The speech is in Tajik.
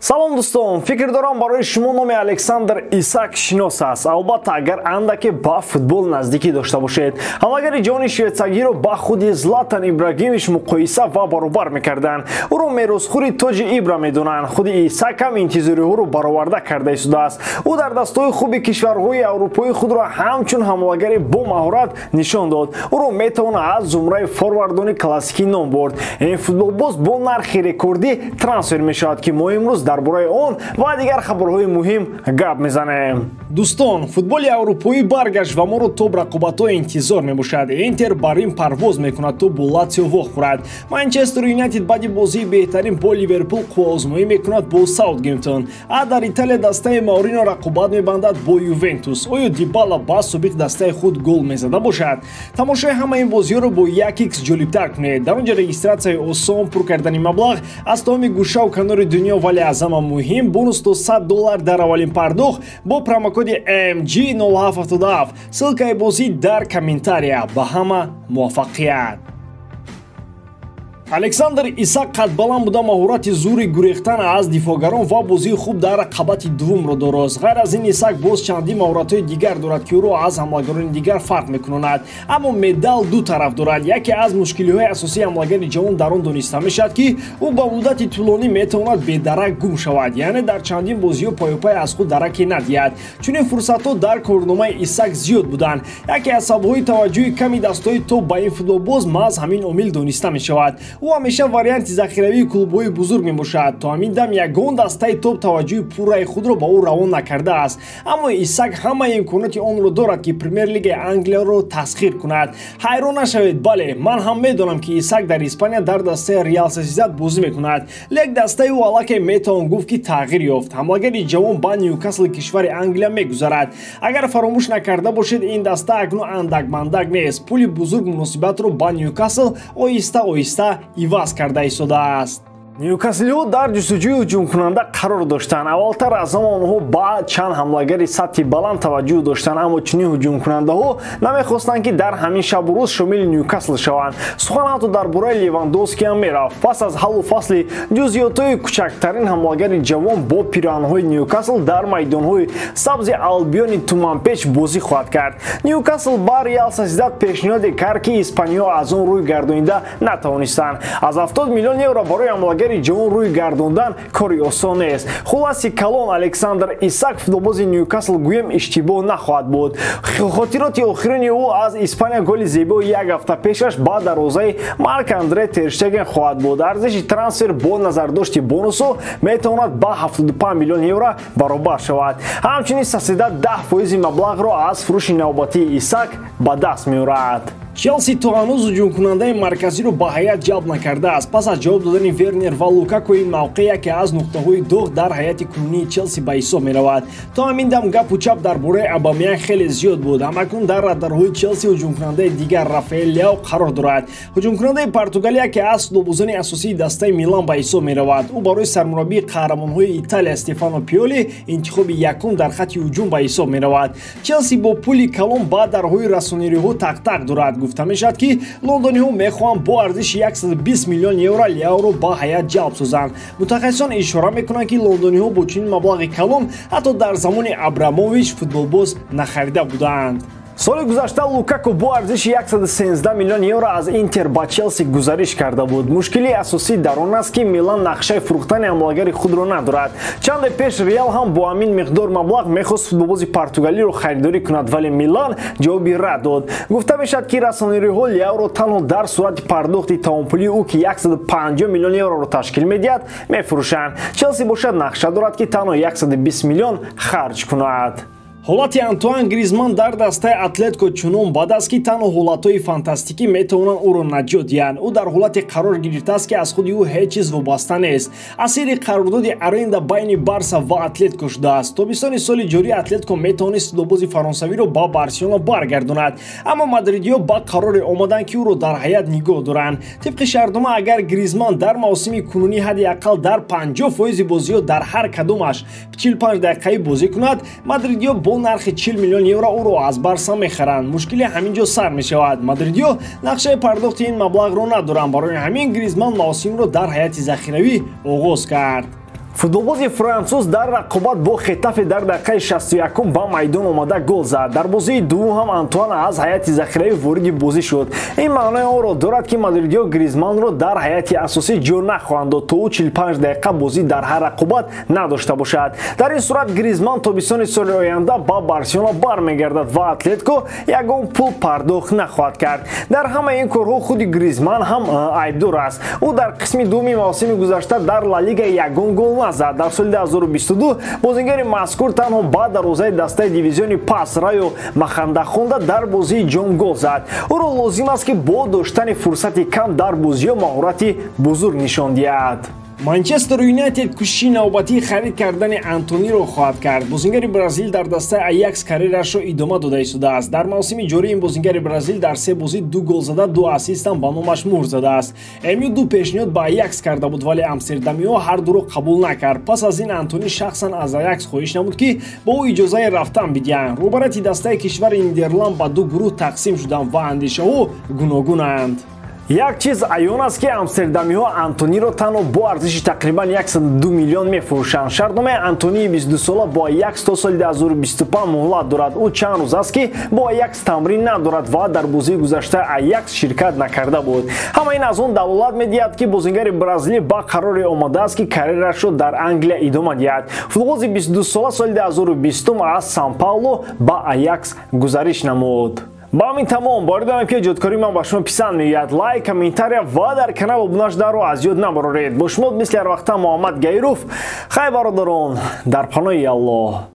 Салом дӯстон, фикр дорам барои шумо номи Александр Исак шинос аст. Албатта, агар андаке ба футбол наздикӣ дошта бошед. Ҳамлагари ҷавони швейтсагиро ба худи Златан Ибрагимович муқоиса ва баробар мекарданд. Ӯро меросхӯри тоҷи Ибра медонанд. Худи Исак ҳам интизориҳоро бароварда карда истодааст. Ӯ дар дастҳои хуби кишварҳои аврупоӣ худро ҳамчун ҳамлагари бо маҳорат нишон дод. Ӯро метавон аз зумраи форвардони классикӣ ном бурд. Ин футболбоз бо нархи рекордӣ трансфер мешавад, ки мо имрӯз дар бораи он ва дигар хабарҳои муҳим гап мезанем. Дӯстон, футболи аврупоӣ баргашт ва моро то рақобатҳо интизор мебошад. Интер бар ин парвоз мекунад, то бо Латсио вохӯрад. Манчестер Юнайтед баъди бозии беҳтарин бо Ливерпул қувваозмоӣ мекунад бо Саутгемптон. А дар Италия дастаи Маурино рақобат мебандад бо Ювентус. Оё Дибала ба собиқ дастаи худ гол мезада бошад? Тамошои ҳамаи ин бозиҳоро бо 1x ҷолибтар кунед. Дар он ҷо регистратсияи осон, пур кардани маблағ аз тамоми гӯшаву канори дунё, вале аз ҳама муҳим бонус то $100 дар аввалин пардохт бо промокоди MG0777. Ссылкаи бозӣ дар комментария. Ба ҳама муваффақият! Александр Исак қадбаланд буда, маҳорати зури гурехтан аз дифоъгарон ва бозии хуб дар рақабати дуввумро дорост. Ғайр аз ин, Исак боз чандин маҳоратҳои дигар дорад, ки ӯро аз ҳамлагарони дигар фарқ мекунонад. Аммо медал ду тараф дорад. Яке аз мушкилиҳои асосии ҳамлагари ҷавон дар он дониста мешавад, ки ӯ ба муддати тӯлонӣ метавонад бедарак гум шавад, яъне дар чандин бозиҳо паёпай аз худ дараке надиҳад. Чунин фурсатҳо дар корномаи Исак зиёд буданд. Яке аз сабабҳои таваҷҷӯҳи ками дастҳои топ ба ин футболбоз маҳз ҳамин омил дониста мешавад. Ӯ ҳамеша варианти захиравии клубҳои бузург мебошад. То ҳамин дам ягон дастаи топ таваҷҷӯҳи пурраи худро ба ӯ равон накардааст. Аммо Исак ҳамаи имконоти онро дорад, ки Премер-лигаи Англияро тасхир кунад. Ҳайрон нашавед, бале, ман ҳам медонам, ки Исак дар Испания дар дастаи Реал Сосьедад бозӣ мекунад. Лек дастаи ӯ аллакай метавон гуфт, ки тағйир ёфт. Ҳамлагари ҷавон ба Ньюкасл кишвари Англия мегузарад. Агар фаромӯш накарда бошед, ин даста акнун андак-мандак нест. Пули бузург муносибатро ба Ньюкасл оҳиста-оҳиста иваз карда истодааст. Ньюкаслиҳо дар ҷустуҷӯи ҳуҷумкунанда қарор доштанд. Аввалтар аз ҳама онҳо ба чанд ҳамлагари сатҳи баланд таваҷҷӯҳ доштанд, аммо чунин ҳуҷумкунандаҳо намехостанд, ки дар ҳамин шабу рӯз шомили Ньюкасл шаванд. Сухан ҳатто дар бораи Левандовский ҳам мерафт. Пас аз ҳаллу фасли ҷузъиётҳои кучактарин, ҳамлагари ҷавон бо пироҳанҳои Ньюкасл дар майдонҳои сабзи Албиони туманпеч бозӣ хоҳад кард. Ньюкасл ба Реал Сосьедад пешниҳоде кард, ки испаниҳо аз он рӯй гардонида натавонистанд. Аз 70 миллион евро барои ҳамлагари ҷавон рӯй гардондан кори осон нест. Хулоси калон, Александр Исак футболбози Ньюкасл гӯем иштибоҳ нахоҳад буд. Хотироти охирини ӯ аз Испания голи зебои як ҳафта пешаш ба дарвозаи Марк Андре Терштеген хоҳад буд. Арзиши трансфер бо назардошти бонусҳо метавонад ба 75 миллион евро баробар шавад. Ҳамчунин Сосьедад 10 фоизи маблағро аз фурӯши навбатии Исак ба даст меорад. Челси то ҳанӯз ҳуҷумкунандаи марказиро ба ҳайат ҷалб накардааст. Пас аз ҷавоб додани Вернер ва Лукаку, ин мавқеъ яке аз нуқтаҳои доғ дар ҳайати кунунии Челси ба ҳисоб меравад. То ҳамин дам гапу чап дар бораи Абамян хеле зиёд буд. Ҳамакнун дар радарҳои Челси ҳуҷумкунандаи дигар, Рафаэл Ляо, қарор дорад. Ҳуҷумкунандаи португалӣ яке аз футболбозони асосии дастаи Милан ба ҳисоб меравад. Ӯ барои сармураббии қаҳрамонҳои Италия Стефано Пиоли интихоби якум дар хатти ҳуҷум ба ҳисоб меравад. Челси бо пули калон ба дарҳои расонириҳо тақтақ дорад. Гуфта мешавад, ки лондониҳо мехоҳанд бо арзиши 120 миллион евро Ляоро ба ҳайат ҷалб созанд. Мутахассисон ишора мекунанд, ки лондониҳо бо чунин маблағи калон ҳатто дар замони Абрамович футболбоз нахарида буданд. Соли гузашта Лукаку бо арзиши 113 миллион евро аз Интер ба Челси гузариш карда буд. Мушкилии асосӣ дар он аст, ки Милан нақшаи фурӯхтани ҳамлагари худро надорад. Чанде пеш Реал ҳам бо ҳамин миқдор маблағ мехост футболбози португалиро харидорӣ кунад, вале Милан ҷавоби рад дод. Гуфта мешавад, ки расонириҳо Ляоро танҳо дар сурати пардохти тамомпулии ӯ, ки 150 миллион евроро ташкил медиҳад, мефурӯшанд. Челси бошад, нақша дорад, ки танҳо 120 миллион харҷ кунад. Ҳолати Антуан Гризман дар дастаи Атлетико чунон бад аст, ки танҳо ҳолатҳои фантастикӣ метавонанд ӯро наҷот диҳанд. Ӯ дар ҳолате қарор гирифтааст, ки аз худи ӯ ҳеҷ чиз вобаста нест. Асири қарордоди аренда байни Барса ва Атлетико шудааст. Тобистони соли ҷорӣ Атлетико метавонист футболбози фаронсавиро ба Барселона баргардонад, аммо мадридиҳо ба қароре омаданд, ки ӯро дар ҳайат нигоҳ доранд. Тибқи шартнома, агар Гризман дар мавсими кунунӣ ҳадди ақал дар 50 фоизи бозиҳо дар ҳар кадомаш 45 дақиқаӣ бозӣ кунад, мадридиҳо бо нархи 40 миллион евро ӯро аз Барса мехаранд. Мушкили ҳамин ҷо сар мешавад. Мадридиҳо нақшаи пардохти ин маблағро надоранд. Барои ҳамин Гризман мавсимро дар ҳайати захиравӣ оғоз кард. Футболбози француз дар рақобат бо Хетафе дар дақиқаи 61 ба майдон омада гол зад. Дар бозии дуввум ҳам Антуан аз ҳайати захиравӣ вориди бозӣ шуд. Ин маънои онро дорад, ки мадридиҳо Гризманро дар ҳайати асосӣ ҷо нахоҳанд дод, то ӯ 45 дақиқа бозӣ дар ҳар рақобат надошта бошад. Дар ин сурат Гризман тобистони соли оянда ба Барселона бармегардад ва Атлетико ягон пул пардохт нахоҳад кард. Дар ҳамаи ин корҳо худи Гризман ҳам айбдор аст. Ӯ дар қисми дуввуми мавсими гузашта дар Ла Лига ягон гол назад. Дар соли 2022 бозингари мазкур танҳо ба дарвозаи дастаи дивизиони пас Райо Махандахонда дар бозии ҷом гол зад. Ӯро лозим аст, ки бо доштани фурсати кам дар бозиҳо маҳорати бузург нишон диҳад. Манчестер Юнайтед кӯшиши навбатии харид кардани Антониро хоҳад кард. Бозингари Бразил дар дастаи Аякс карьерашро идома дода истодааст. Дар мавсими ҷорӣ ин бозингари Бразил дар се бозӣ ду гол зада, ду ассистам ба номаш муҳр задааст. МЮ ду пешниҳод ба Аякс карда буд, вале амстердамиҳо ҳар дуро қабул накард. Пас аз ин Антони шахсан аз Аякс хоҳиш намуд, ки ба ӯ иҷозаи рафтан бидиҳанд. Рӯбарати дастаи кишвари Нидерланд ба ду гурӯҳ тақсим шуданд ва андешаҳо гуногунанд. Як чиз аён аст, ки амстердамиҳо Антониро танҳо бо арзиши тақрибан 102 миллион мефурӯшанд. Шартномаи Антонии 22сола бо Аякс то соли 2025 муҳлат дорад. Ӯ чанд рӯз аст, ки бо Аякс тамрин надорад ва дар бозии гузашта Аякс ширкат накарда буд. Ҳама ин аз он далолат медиҳад, ки бозингари бразилӣ ба қароре омадааст, ки карьерашро дар Англия идома диҳад. Футболбози 22сола соли 2020 аз Сан Пауло ба Аякс гузариш намуд. Ба ҳамин тамом. Боварӣ дорам, ки эҷодкории ман ба шумо писанд меояд. Лайк, комментария ва дар канал обуна шуданро аз ёд набароред. Бо шумо мисли ҳар вақта Муҳаммад Гаиров. Хайр, бародарон, дар паноҳи Аллоҳ.